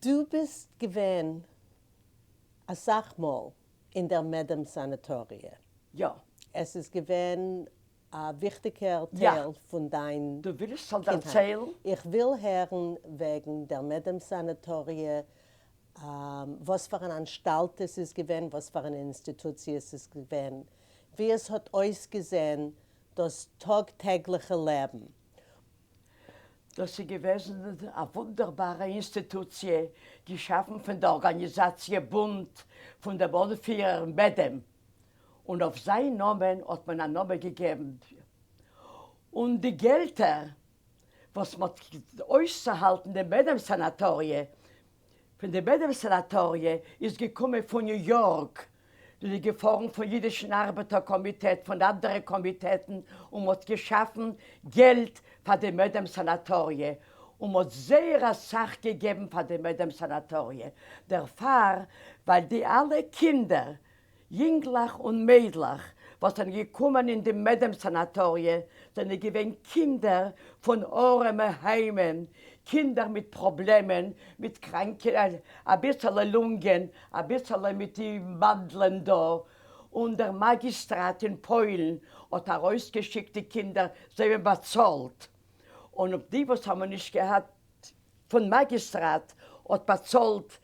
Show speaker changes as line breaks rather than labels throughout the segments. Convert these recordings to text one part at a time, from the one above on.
דו ביסט געווען אסאך מאל אין דער מעדעם סאנאטאריע.
יא.
עס איז געווען א וויכטיגער טייל פון דיין
דו ווילסט זאל
קינדהייט.
דערציילן?
איך וויל הערן וועגן דער מעדעם סאנאטאריע, וואס פאר אן אנשטאלט עס איז געווען, וואס פאר אן אינסטיטוציע עס איז געווען, ווי עס האט אויסגעזען דאס טאג טעגליכע לעבן.
דאס איז געוועזן א וואונדערבארע אינסטיטוציע, געשאפן פון דער ארגאניזאציע בונד פון דעם אנפירער מעדעם, און אויף זיין נאמען האט מען א נאמען געגעבן, און די געלטער וואס מ'האט אויסצוהאלטן די מעדעם סאנאטאריע פון די מעדעם סאנאטאריע איז געקומען פון ניו יארק, דאס איז געפארן פון אידישן ארבעטער קאמיטעט, פון אנדערע קאמיטעטן, און מ'האט געשאפן געלט פאר די מעדעם סאנאטאריע, און מ'האט זייער אסאך געגעבן פאר די מעדעם סאנאטאריע, דערפאר ווייל די אלע קינדער יונגלעך און מיידלעך וואס זענען געקומען אין די מעדעם סאנאטאריע זענען געווען קינדער פון ארעמע היימען, קינדער מיט פראבלעמען, מיט קראנקע אביסעלע לונגען, אביסעלע מיט די מאנדלען דא, און דער מאגיסטראט אין פוילן האט ארויסגעשיקט די קינדער, זיי האבן באצאלט, און די וואס האבן נישט געהאט פון מאגיסטראט האט באצאלט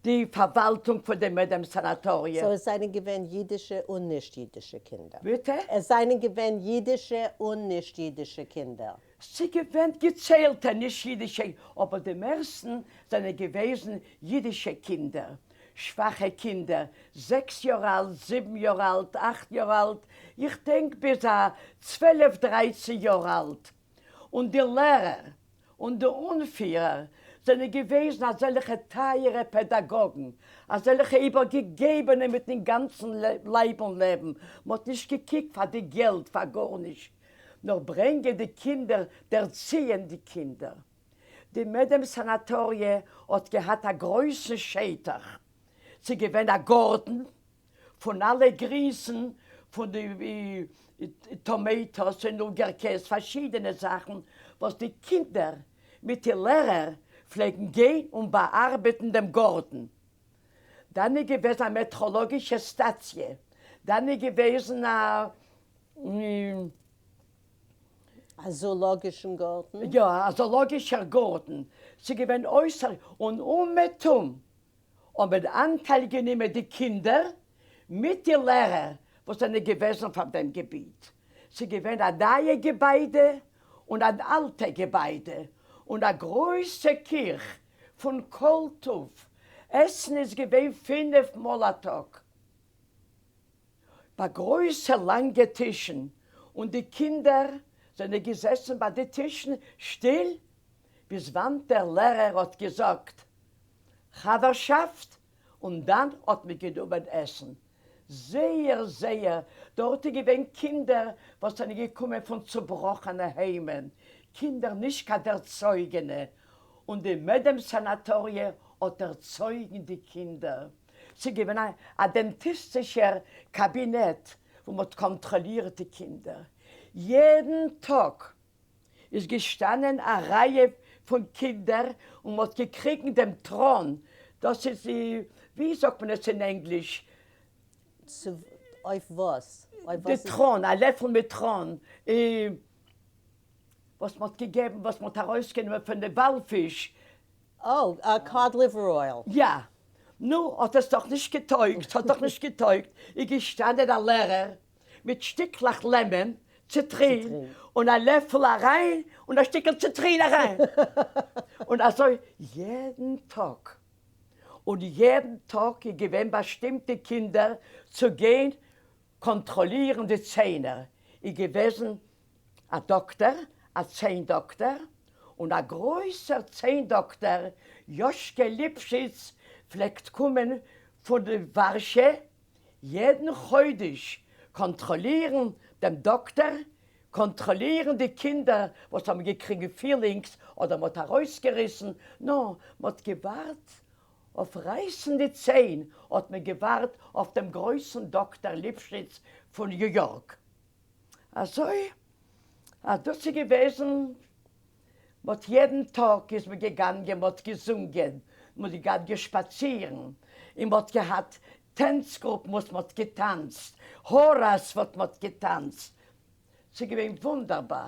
די פארוואלטונג פון די מעדעם סאנאטאריע.
so עס זענען געווען אידישע און נישט אידישע קינדער.
ביטע?
עס זענען געווען אידישע און נישט אידישע קינדער.
ס'געווען געציילטע נישט אידישע, אבער די מערסטן זענען געוועזן אידישע קינדער, שוואכע קינדער, זעקס יאר אלט, זיבן יאר אלט, אכט יאר אלט, איך דענק ביז א צוועלף דרייצן יאר אלט, און די לערער און די אנפירער זענען געוועזן אזעלכע טייערע פעדאגאגן, אזעלכע איבערגעגעבענע מיטן גאנצן לייב און לעבן, מ'האט נישט געקוקט פאר די געלט, פאר גארנישט, נאר ברענגען די קינדער, ערציען די קינדער. די מעדעם סאנאטאריע האט געהאט א גרויסן שטח, ס'איז געווען א גארטן, פון אלע גרינסן, פון די tomatoes און אוגערקעס, פארשידענע זאכן וואס די קינדער מיט די לערער פלעגן גיין און באארבעטן דעם גארטן. דאן איז געוועזן א מעטראלאגישע סטאציע, דאן איז געוועזן א.
א זאאלאגישן גארטן?
יא, א זאאלאגישער גארטן. ס'איז געווען אויסער און אומעטום האבן אנטייל גענומען די קינדער מיט די לערער וואס זענען געוועזן פאר דעם געביט. ס'איז געווען א נייע געביידע און אן אלטע געביידע און א גרויסע קיך פון כל טוב. עסן איז געווען פינף מאל א טאג ביי גרויסע לאנגע טישן און די קינדער זענען געזעסן ביי די טישן שטיל ביז וואנט דער לערער האט געזאגט חבר'שאפט, און דאן האט מען גענומען עסן. זייער זייער, דארט איז געווען קינדער וואס זענען געקומען פון צובראכענע היימען, קינדער נישט קיין ערצויגענע, און די מעדעם סאנאטאריע האט ערצויגן די קינדער. ס'איז געווען א דענטיסטישער קאבינעט וואו מ'האט קאנטראלירט די קינדער יעדן טאג. איז געשטאנען א רייע פון קינדער און מ'האט געקריגן דעם טראן, דאס איז די, ווי זאגט מען עס אין ענגליש?
צו אויף וואס? אויף
די
וואס איז?
טראן, א לעפל מיט טראן, וואס מ'האט געגעבן, וואס מ'האט ארויסגענומען פון די וואלפיש.
אוי, cod liver oil.
יא. נו, האט עס דאך נישט געטויגט, ס'האט דאך נישט געטויגט, איז געשטאנען א לערער מיט שטיקלעך lemon, ציטרין, און א לעפל אריין און א שטיקל ציטרין אריין, און אזוי יעדן טאג, און יעדן טאג איז געווען באשטימט די קינדער צו גיין קאנטראלירן די ציינער, איז געוועזן א דאקטער, א ציין דאקטער, און א גרויסער ציין דאקטער יאשקע ליפשיץ פלעגט קומען פון ווארשע יעדן חודש קאנטראלירן דעם דאקטער, קאנטראלירן די קינדער וואס האבן געקריגן fillings אדער מ'האט ארויסגעריסן, נאר מ'האט געווארט אויף רייסן די ציין האט מען געווארט אויף דעם גרויסן דאקטער ליפשיץ פון ניו יארק. אזוי אז דאס איז געוועזן. מ'האט יעדן טאג איז מען געגאנגען מ'האט געזונגען, מ'האט געגאנגען שפאצירן, און מ'האט געהאט טענץ גרופן וואס מ'האט געטאנצט, האראס וואס מ'האט געטאנצט, ס'איז געווען וואונדערבאר.